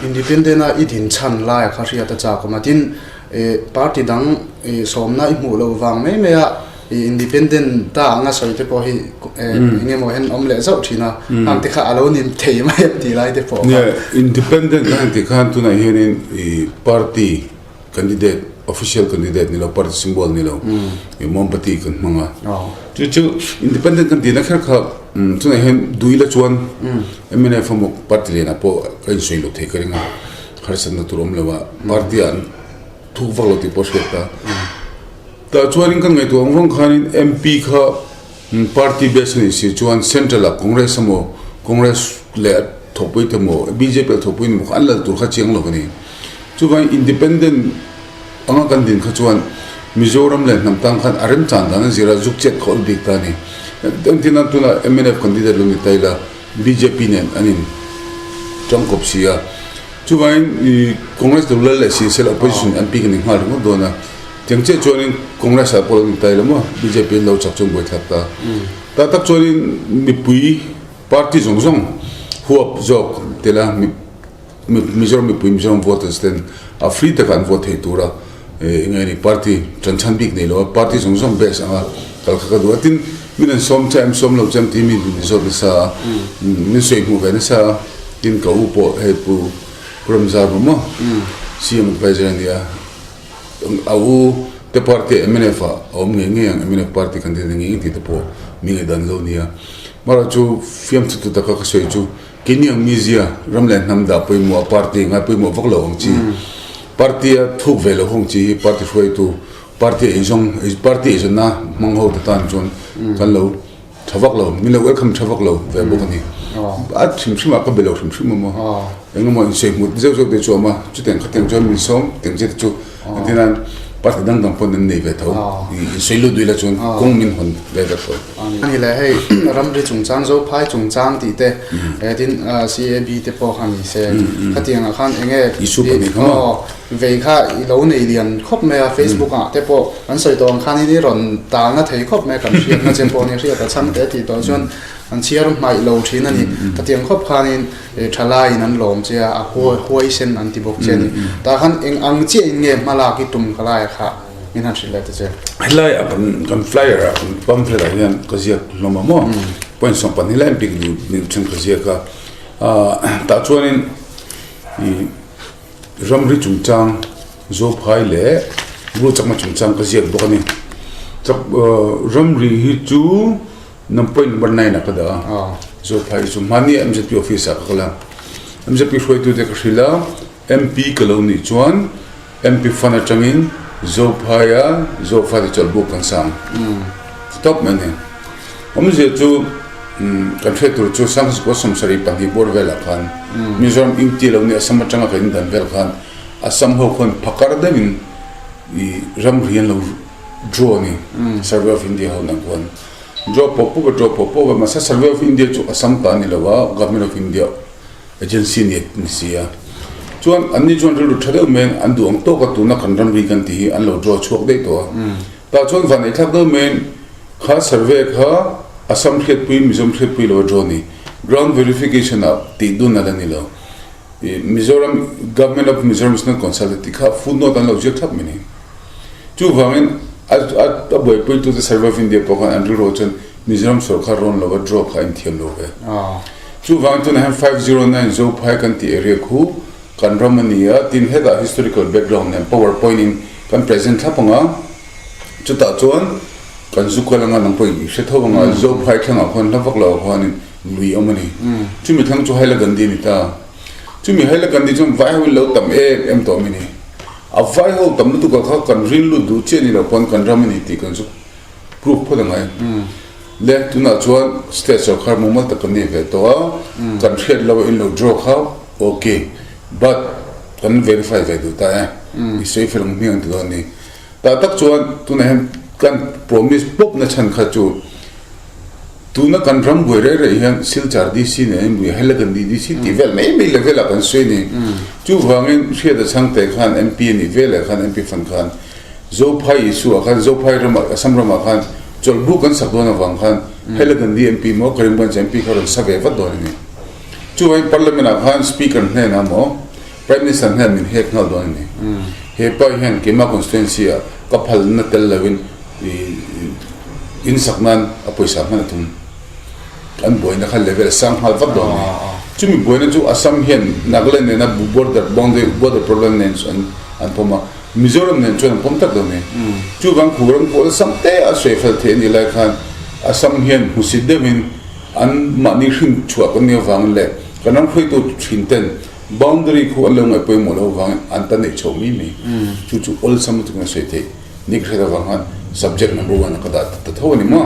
Independent a i din chhan lai a kha hriat a chak awm a, tin party dang sawmna i hmuh loh vang mai mai a independent ta anga sawi te pawh hi eng emaw hian awm leh zauh thin a, hang te kha a lo ni thei mai em tih lai te pawh kha. Nia, independent kan han tih khan tunah hianin party candidate, official candidate ni lo, party symbol ni lo, mombati kan hmang a. Chu chu independent kan tihna kher kha tunah hian duh ila chuan mnf emaw party lianah pawh ka insawi loh theih ka ring a, harsatna tur awm lo a, party ah an thuk vak lo tih pawh hriat a. Tah chuanin kan ngaihtuah ang vang khanin MP kha party base a nih si chuan central ah Congress emaw Congress leh a thawhpui te emaw bjp a thawhpui emaw kha an lal tur kha chiang lo a ni. Chuvangin independent anga kan din kha chuan Mizoram leh hnam tan khan a remchan dan a zir a zuk chet khawl bik ta a ni. Engtin tunah mnf candidate lo ni ta ila bjp nen an in tangkawp si a. Chuvangin Congress lo lal leh si se la opposition MP ka ni nghal ringawt dawn a. Tiang chiah chuanin Congress ah pawh lo ni ta ila maw bjp an lo chak chuan buaithlak ta. Tah tak chuanin mipui party zawng zawng huap zawk tel a Mizoram mipui Mizoram voters ten a free taka an vote thei tur a eng nge ni party tanchhan bik nei lo a party zawng zawng base anga kal kha ka duh a tin min an sawm che em sawm lo che em tih mi min zawt nasa a min sawi hmuh ve nasa a tin ka u pawh hei pu Ramzar maw CM adviser a ni a a u te party mnf ah a awm ngei ngei ang mnf party kan ti ngei ngei tih te pawh mi ngaihdan lo nia mara chu fiamthu tu taka ka sawi chu Keini ang mizia, ram leh hnam dah pawimawh a party ngai pawimawh vak lo ang chi. Party a thuk ve lo hawng chi hi party hruaitu, party eizawng, party eizawnna hmang ho te tan chuan kan lo tha vak lo, min lo welcome tha vak lo ve bawk a ni. A hrim hrim ah ka be lo hrim hrim a maw. Engemaw insawi hmut zeuh zeuh te chu a awm a, chutiang khatiang chuan min sawm tiang chi te chu. Engtin nan party dang dang pawn an nei ve tho. Insawi lut duh ila chuan kawng min hawn ve vek tho. Ani leh hei ramri chungchang Zophai chungchang tih te tin CAB te pawh kha ni se khatiang ah khan enge aw vei kha i lo nei lian khawp mai a Facebook ah te pawh an sawi tawh ang khanin i rawn talna thei khawp mai a kan hriatna che pawh ni hriat a chhang te tih tawh chuan an chhiar hmaih lo thin a ni khatiang khawp khanin thalaiin an lawm che a a huaisen an ti bawk che a ni tah khan eng ang chiahin nge hmalak i tum ka lai kha. Min han hrilh leh ta che. Helai a kan kan flyer ah kan pamphlet ah hian ka ziak hlawm a maw point 12 lai bik ni ni then ka ziak a tah chuanin ih ramri chungchang Zophai leh Bru chakma chungchang ka ziak bawk a ni chak ramri hi chu nam point number 9 ah ka dah a Zophai hi chu hmani MZP office ah ka kal a MZP hruaitute ka hrilh a MP ka lo nih chuan MP fund atangin Zophaia Zofa ti chawlhbuk kan sang tawp mai a ni. Awmzia chu kan hriat tur chu Sangha 72 bawr velah khan Mizoram UT lo ni Assam atanga kan indan vel khan Assam ho khawn phakar deuhin i ramri an lo draw a ni Survey of India ho nang khuan draw pawp pawp a draw pawp pawp a mahse Survey of India chu Assam ta a ni lo a Government of India Agency ni ni si a. Chuan anni chuan rilru tha deuh maiin an duh ang tawk a tuna kan ramri kan tih hi an lo draw chhuak daih tawh a. Tah chuan van ei thlak deuh maiin kha survey kha Assam hriatpui Mizoram hriatpui lo a draw ni. Ground verification ah tih dun a la ni lo. I Mizoram Government of Mizoram is not consulted tih kha footnote an lo ziak thlap mai ni. Chuvangin a a buaipui tute Survey of India pawh khan an rilru chuan Mizoram sorkar rawn lova draw kha a inthiam lo ve. Chuvang tunah hian 509 Zophai kan tih area khu kan ram a ni a, tin hetah historical background nen power point in kan present thlap ang a, chutah chuan kan zu kal anga nang pawh i hre tho ang a, Zophai thlangah khuan hla vak lo ah khuanin lui awm a ni. Chumi thlang chu Hailakandi a ni ta. Chumi Hailakandi chuan vai ho in lo tam em em tawh a mi ni. A vai ho tam lutuk ah kha kan rin lut duh chiah ni lo pawn kan ram a ni tih kan zu proof phawt ang ai. Le tunah chuan state sorkar mumal tak kan nei ve tawh a, kan hriat lo a in lo draw kha ok but kan verify ve duh ta e, i sawi fel ang hmiang ti dawn a ni. Tah tak chuan tunah hian kan promise pawp na chhan kha chu tuna kan ram buai rei rei hian Silchar DC nen in buai Hailakandi DC tih vel mai mai level ah kan sawi a ni. Chuvangin Hriata Chhangte khan MP a nih veleh khan MP fan khan Zophai Isua khan Zophai ramah Assam ramah khan chawlhbuk kan sak dawn avang khan Hailakandi MP maw Karimganj MP kha rawn sa ve vat dawn a ni. Chuvangin Parliament ah khan Speaker hnenah maw Prime Minister hian min hek nghal dawn a ni. He pa hian keimah constituency ah ka phalna tel lovin in sak nan a pawisa hman a tum. An buaina kha level a sang nghal vat dawn a ni. Chumi buaina chu Assam hian Nagaland nena border boundary border problem nen an pawm a, Mizoram nen chuan an pawm tak dawn a ni. Chuvang khu ram pawh Assam te a sawi fel theih a nih lai khan Assam hian hmusit deuhin an mahni hrin chhuah kan nih avangin leh kan ram hruaitu thin ten Boundary khu an lo ngaih pawimawh loh avangin an ta neih chhoh mai mai. Chu chu awlsam lutuk in a sawi theih. Ni ka hriat avang khan subject number one a ka dah ta tho a ni maw.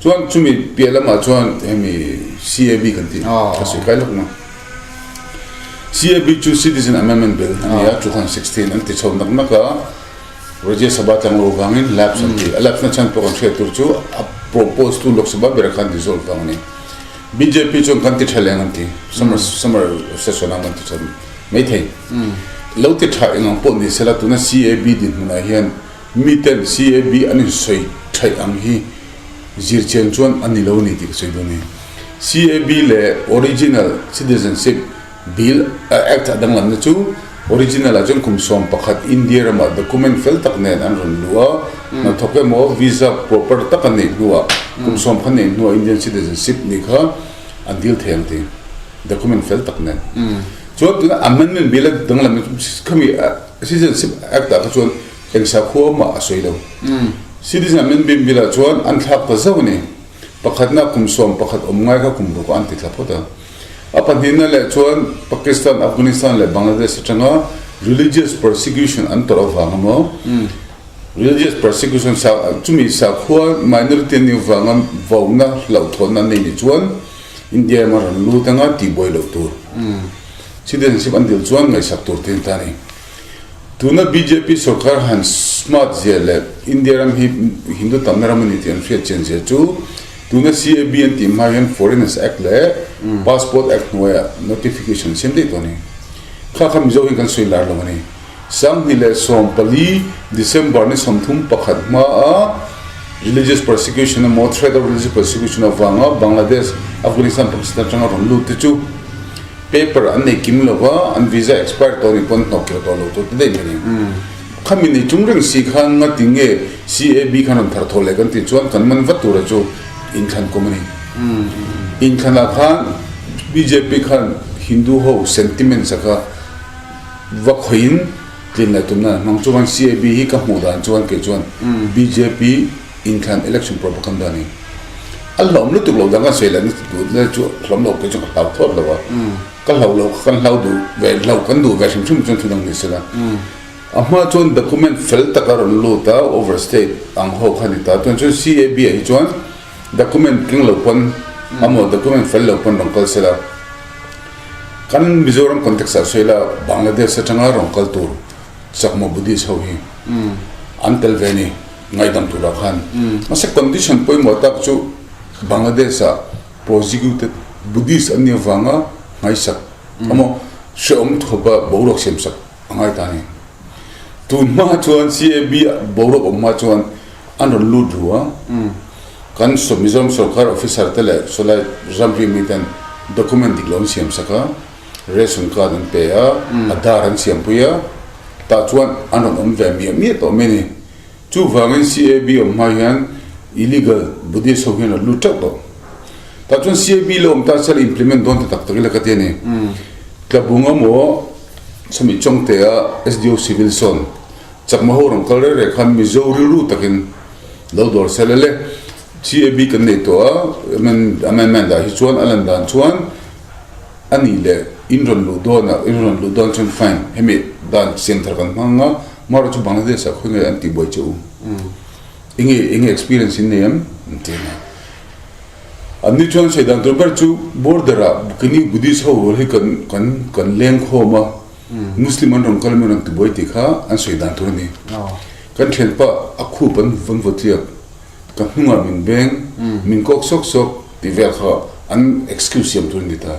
Chuan chumi piah lamah chuan hemi CAB kan tih ka sawi kai lawk maw. CAB chu Citizen Amendment Bill a ni a, 2016 an ti chho nak nak a, Rajya Sabha tlang lo avangin lapse an ti. A lapse na chhan pawh kan hriat tur chu a propose tu Lok Sabha berah khan dissolve vang a ni. Bjp chuan kan ti tha leng an ti, summer summer session ah kan ti tha mai thei. Lo ti tha eng ang pawh ni sela tuna CAB dinhmunah hian miten CAB an insawi thaih ang hi zirchian chuan a ni lo a ni tih ka sawi dawn a ni. CAB leh original citizenship Bill Act a danglamna chu original ah chuan kum 11 India ramah document fel tak nen an rawn luh a, hnathawk emaw visa proper tak a neih hnuah kum sawm kha neih hnuah Indian citizenship nih kha an dil thei ang ti document fel tak nen. Chuan tuna amendment bill a danglamna chu khami citizenship Act ah kha chuan eng sakhua mah a sawi lo. Citizen amendment bill ah chuan an thlak ta zauh a ni. Pakhatna kum 11 awm ngai kha kum ruk ah an ti thla phawt a. A pahnihna leh chuan Pakistan, Afghanistan leh Bangladesh atanga religious persecution an tawrh avang emaw, religious persecution sa chumi sakhua minority an nih avanga vauna hlauhthawnna an nei nih chuan India rama rawn lut anga tihbuai loh tur citizenship an dil chuan ngaihsak tur te an ta a ni. Tuna bjp sorkar han smart zia leh India ram hi Hindu tamna ram a ni tih an hriat chian zia chu Tuna CAB an tih hma hian Foreigners Act leh Passport Act hnuaiah notification siam daih tawh a ni. Kha kha Mizo hian kan sawi lar lo a ni. 2014 December ni 31 hmaa religious persecution emaw threat of religious persecution avanga Bangladesh, Afghanistan, Pakistan atanga rawn lut te chu paper an nei kim lova an visa expire tawh a nih pawn hnawk kir tawh lo tur te daih mai a ni. Khami nei chung reng si khan ngati nge CAB khan rawn thar thaw leh kan tih chuan kan man vat tura chu inthlan kum a ni. Inthlanah khan bjp khan Hindu ho sentiments a kha va khawihin tlin leh tumna an hmang. Chuan CAB hi ka hmuh dan chuan kei chuan bjp inthlan election propaganda a ni. A hlawm lutuk lo dang kan sawi leh na chu hlawm lo kei chuan ka hlau thawt lo a. Ka hlau lo kan hlau duh ve hlau kan duh ve hrim hrim chuan thu dang ni sela. A hma chuan document fel tak a rawn lut a, overstate ang ho kha a ni ta. Chuan chuan CAB ah hi chuan document keng lo pawn amaw document fel lo pawn rawn kal sela. Kan Mizoram context ah sawi la Bangladesh atanga rawn kal tur Chakma Buddhist ho hi an tel ve a ni ngaihdam turah khan. Mahse condition pawimawh tak chu Bangladesh ah Prosecuted Buddhist an nih avanga nghaisak emaw hrehawm thawpa boruak siamsak a ngai ta a ni. Tun hma chuan CAB boruak awm hma chuan an rawn lut ru a, kan Mizoram sorkar officer te leh sawlai ramri miten document dik lo an siamsak a, ration card an pe a, Aadhaar an siampui a, tah chuan an rawn awm ve miah miah tawh mai a ni. Chuvangin CAB awm hma hian illegal Buddhist ho hian a lut teuh tawh. Tah chuan CAB la awm ta sela implement dawn ta tak tak ila ka ti a ni. Tlabung emaw chumi Chawngtea SDO Civil sawn Chakma ho rawn kal reng reng khan Mizo rilru takin lo dawr sela le CAB kan nei tawh a amendment ah hi chuan a lan dan chuan A nih leh in rawn luh dawn a, in rawn luh dawn chuan fine, hemi dan siam thar kan hmang anga, Mara chu Bangladesh ah khawi nge an tih buai che u? Enge enge experience in nei em? An ti a. An ni chuan sawi dan tur ber chu border ah keini Buddhist ho rual hi kan kan kan leng khawm a, Muslim an rawn kal emaw rawn ti buai tih kha an sawi dan tur a ni. Kan thianpa a khup an an vaw tliak. Ka hnungah min beng, min kawk sawk sawk tih vel kha an excuse siam tur a ni ta.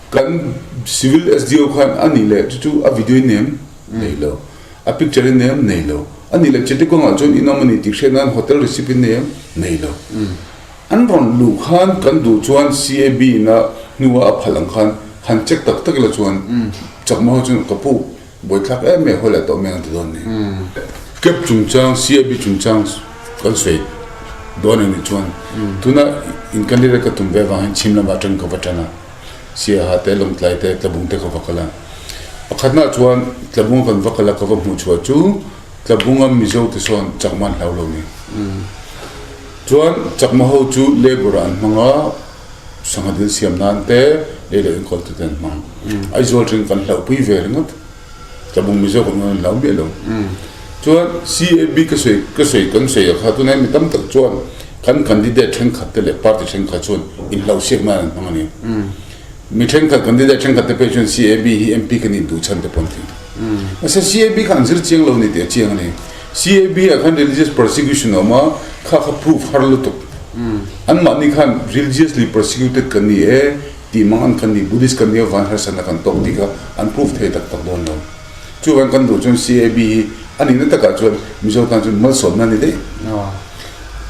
Kan civil SDO khan a nih leh chu chu a video in nem nei lo, a picture in nem nei lo, a nih leh Chittagong ah chuan in awm a ni tih hriat nan hotel receipt in nei em nei lo. An rawn luh khan kan duh chuan CAB ina hnua a phal ang khan han check tak tak ila chuan. Chakma ho chuan ka pu buaithlak em em haw leh tawh mai ang ti dawn ni. Cab chungchang, CAB chungchang kan sawi dawn anih chuan tuna in candidate ka tum ve avang hian chhim lamah atang ka va tan a, Siaha te, Lawngtlai te, Tlabung te ka va kal a. Pakhatnaah chuan Tlabunga kan va kal a, ka va hmuh chhuah chu Tlabunga Mizo te sawn Chakma an hlau lo ni. Chuan Chakma ho chu labour ah an hmang a, sangha dil siam nan te lei leh enkawl te an hmang. Aizawl thleng kan hlauhpui ve ringawt. Tlabung Mizo kan an hlau miah lo. Chuan CAB ka sawi ka sawi kan sawi a kha tunah mi tam tak chuan kan candidate thenkhat te leh party thenkhat chuan inhlauhsiak nan an hmang a ni. Mi thenkhat candidate thenkhat te phei chuan CAB hi MP kan induh chhan te pawh an ti. Mahse CAB kha an zir chiang lo ni tih a chiang a ni. CAB ah khan religious persecution a awm a, kha kha proof har lutuk. Anmahni khan religiously persecuted kan ni e tih mang an kan ni, Buddhist kan ni avang harsatna kan tawk tih kha an proof thei tak tak dawn lo. Chuvang kan duh chuan CAB hi a nihna takah chuan Mizo tan chuan malsawmna a ni daih.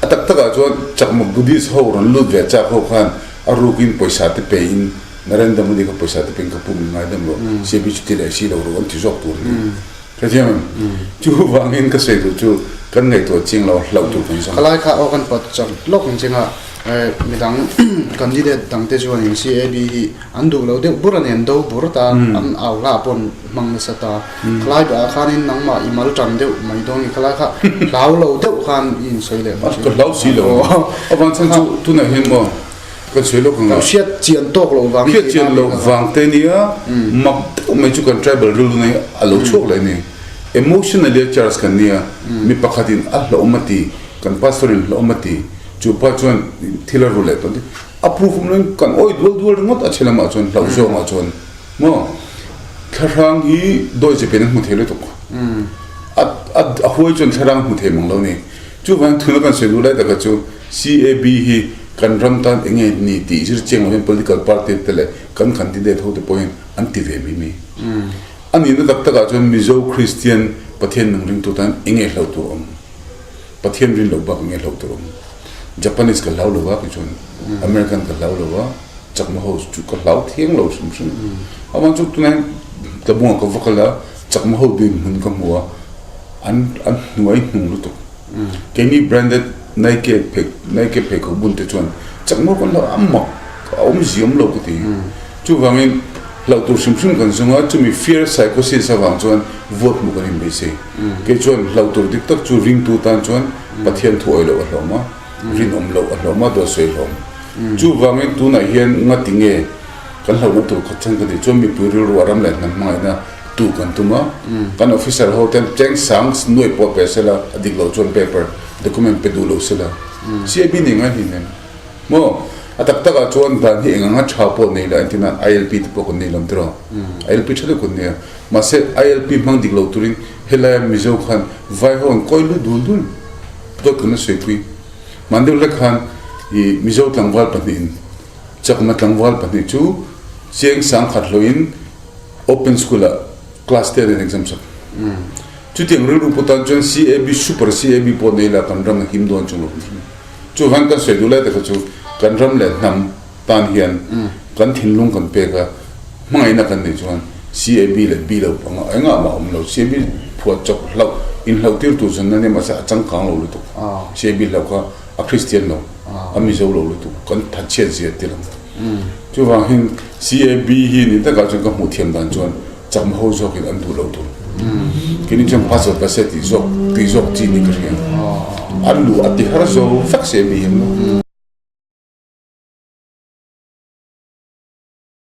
A tak takah chuan chakma Buddhist ho rawn lut ve chak ho khan a rukin pawisa te pe in Narendra Modi kha pawisa te pe in ka pum in ngaidam rawh, CAB chu ti leh si lo rawh an ti zawk tur a ni. Hrethiam em? Chuvangin ka sawi duh chu kan ngaihtuah chiang lo a hlauh tur kan zawng. Khalai kha aw kan pawt chak lawk ang chinga midang candidate dang te chuanin CAB hi an duh lo deuh bur a ni, an do bur ta, an au hla pawh an hmang nasa ta. Khalai ah khanin nangmah i mal tan deuh mai dawn nge khalai kha hlau lo deuh khan i insawi leh mai. Ka hlau si lo. Avang chhan chu tunah hian maw Kan sawi lawk ang a. Hriat chian tawk loh vang Hriat chian loh vang te nia, mak deuh mai chu kan tribal rilru na hi a lo chhuak leh a ni. Emotionally a charge kan nia, mi pakhatin a hlauhawm a ti, kan pastor in hlauhawm a ti, chu pa chuan thil a ru leh tawh a ti. A proof awm loin kan awih dual dual ringawt a chhe lamah chuan hlauh zawngah chuan maw thlahrang hi dawi che pen a hmu thei lutuk. A a huai chuan thlarang hmu thei mang lo a ni. Chuvangin thuna kan sawi duh lai taka chu CAB hi Kan ram tan eng nge ni tih zir chiang lo hian political party te leh kan candidate ho te pawh hian an ti ve mai mai. A nihna tak takah chuan Mizo Kristian Pathian nung ringtu tan eng nge hlauh tur awm? Pathian rin loh bak eng nge hlauh tur awm? Japanese ka hlau lo a kei chuan American ka hlau lo a, Chakma ho chu ka hlau thiang lo hrim hrim. Amah chu tunah hian Tlabungah ka va kal a, Chakma ho dinhmun ka hmu a, an an hnuai hnung lutuk. Keini branded Nike phei Nike pheikhawk bun te chuan chak ngawr kan hlauh a mak a awmzia awm lo ka ti. Chuvangin hlauh tur hrim hrim kan zawng a, chumi fear psychosis avang chuan vote hmuh kan inbeisei. Kei chuan hlauh tur dik tak chu ringtu tan chuan Pathian thu awih loh a hlawm a, rinawm loh a hlawm a, dawt sawi hlawm. Chuvangin tunah hian ngati nge kan hlauhna tur khat chhan ka tih chuan mipui rilru a ram leh hnam hmangaihna tu kan tum a, kan officer ho ten cheng sang nuai pawh pe sela a dik loh chuan paper document pe duh lo sela CAB nei ngai hlein em maw a tak tak ah chuan dan hi eng anga tha pawh nei la entir nan ILP te pawh kan nei lo tiraw ILP tha deuh kan nei a mahse ILP hmang dik lo turin helaia Mizo khan vai ho an kawi lut dul dul dawt kan la sawi pui hman deuh hlek khan ih Mizo tlangval pahnihin Chakma tlangval pahnih chu chiang sang khat hlawhin Open School ah class te an exam sak. Chutiang rilru pawh tan chuan CAB super CAB pawh nei la kan ram a him dawn chung lo kan hrim. Chuvang kan sawi duh lai taka chu kan ram leh hnam tan hian kan thinlung kan pek a, hmangaihna kan neih chuan CAB leh B lo anga engah mah awm lo. CAB phuah chawp hlauh inhlauh tir tur chuan na nia mahse a changkang lo lutuk. CAB hlauh kha a Kristian lo, a Mizo lo lutuk, kan thatchhiat zia ti lang. Chuvang hin CAB hi ni takah chuan ka hmuh thiam dan chuan chakma ho zawkin an duh lo tur. Keini chuan pasal ka se tih zawk tih zawk chi ni ka hria. An luh a ti har zo vek CAB hi.